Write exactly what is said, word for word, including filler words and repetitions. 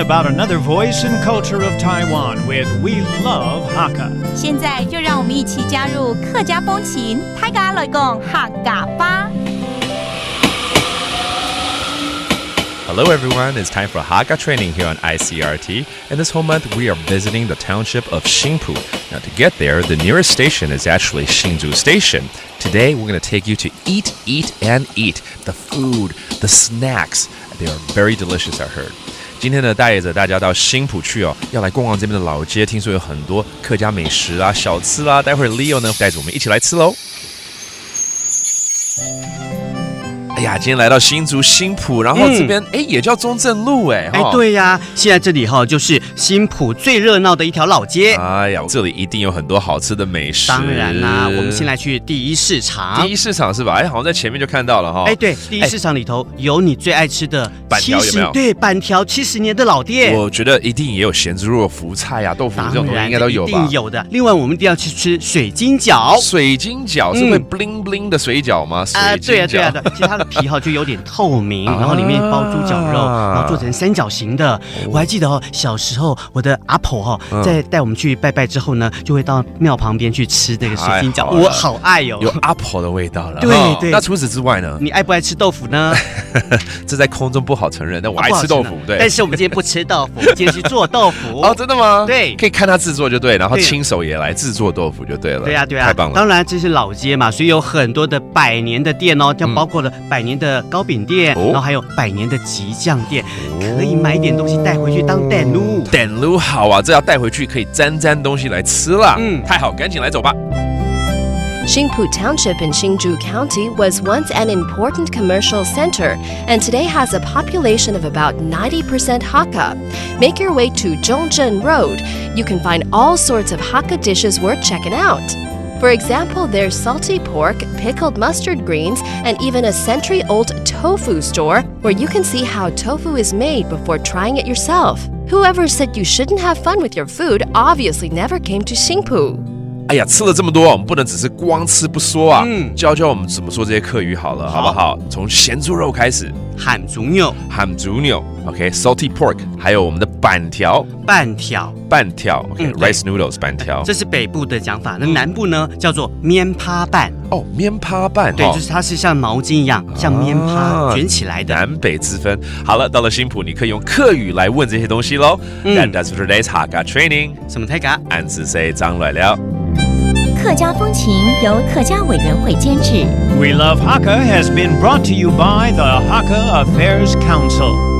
about another voice and culture of Taiwan with We Love Hakka. 现在就让我们一起加入客家风情，大家来讲客家话。 Hello, everyone. It's time for Hakka training here on I C R T. And this whole month, we are visiting the township of Hsinchu. Now, to get there, the nearest station is actually Hsinchu Station. Today, we're going to take you to eat, eat, and eat. The food, the snacks, they are very delicious, I heard. 今天呢，带着大家到新浦去哦，要来逛逛这边的老街，听说有很多客家美食啊、小吃啦。待会儿 Leo 呢带着我们一起来吃喽。哎呀，今天来到新竹新浦，然后这边哎、也叫中正路哎，哎，对呀，现在这里哈就是新浦最热闹的一条老街。哎呀，这里一定有很多好吃的美食。当然啦，我们先来去第一市场。第一市场是吧？哎，好像在前面就看到了哈。哎，对，第一市场里头有你最爱吃的板条有没有？对，板条七十年的老店。我觉得一定也有咸猪肉、福菜啊、豆腐这种东西应该都有吧？一定有的。另外，我们一定要去吃水晶饺。水晶饺是会 bling bling 的水饺吗？啊，对啊，对啊，对，其实它的皮哈就有点透明，然后里面包猪脚肉，然后做成三角形的。我还记得哦，小时候我的阿婆哈，在带我们去拜拜之后呢，就会到庙旁边去吃这个水晶饺，我好爱哦，有阿婆的味道了。对对。那除此之外呢？你爱不爱吃豆腐呢？这在空中不好承认，但我爱吃豆腐。对，但是我们今天不吃豆腐，我们今天去做豆腐。哦，真的吗？对，可以看他制作就对，然后亲手也来制作豆腐就对了。对啊，对啊，太棒了。当然这是老街嘛，所以有很多的百年的店哦，像包括了百年的糕饼店，然后还有百年的吉酱店，可以买一点东西带回去当点心。点心好啊，这要带回去可以沾沾东西来吃啦。嗯，太好，赶紧来走吧。 Hsinchu Township in Hsinchu County was once an important commercial center and today has a population of about ninety percent Hakka. Make your way to Zhongzhen Road. You can find all sorts of Hakka dishes worth checking out. For example, there's salty pork, pickled mustard greens, and even a century old tofu store where you can see how tofu is made before trying it yourself. Whoever said you shouldn't have fun with your food obviously never came to Hsinchu. 哎呀，吃了这么多，我们不能只是光吃不说啊。嗯，教教我们怎么说这些客语好了，好不好？从咸猪肉开始，咸猪肉，咸猪肉，OK，salty pork，还有我们的粄条，粄条，粄条，OK，rice noodles，粄条，这是北部的讲法。那南部呢，叫做面帕粄。哦，面帕粄，对，就是它是像毛巾一样，像面帕卷起来的。南北之分。好了，到了新浦，你可以用客语来问这些东西喽。That does for today's Hakka training。 什么泰嘎？俺是谁张来了。客家风情由客家委员会监制。 We Love Hakka has been brought to you by the Hakka Affairs Council.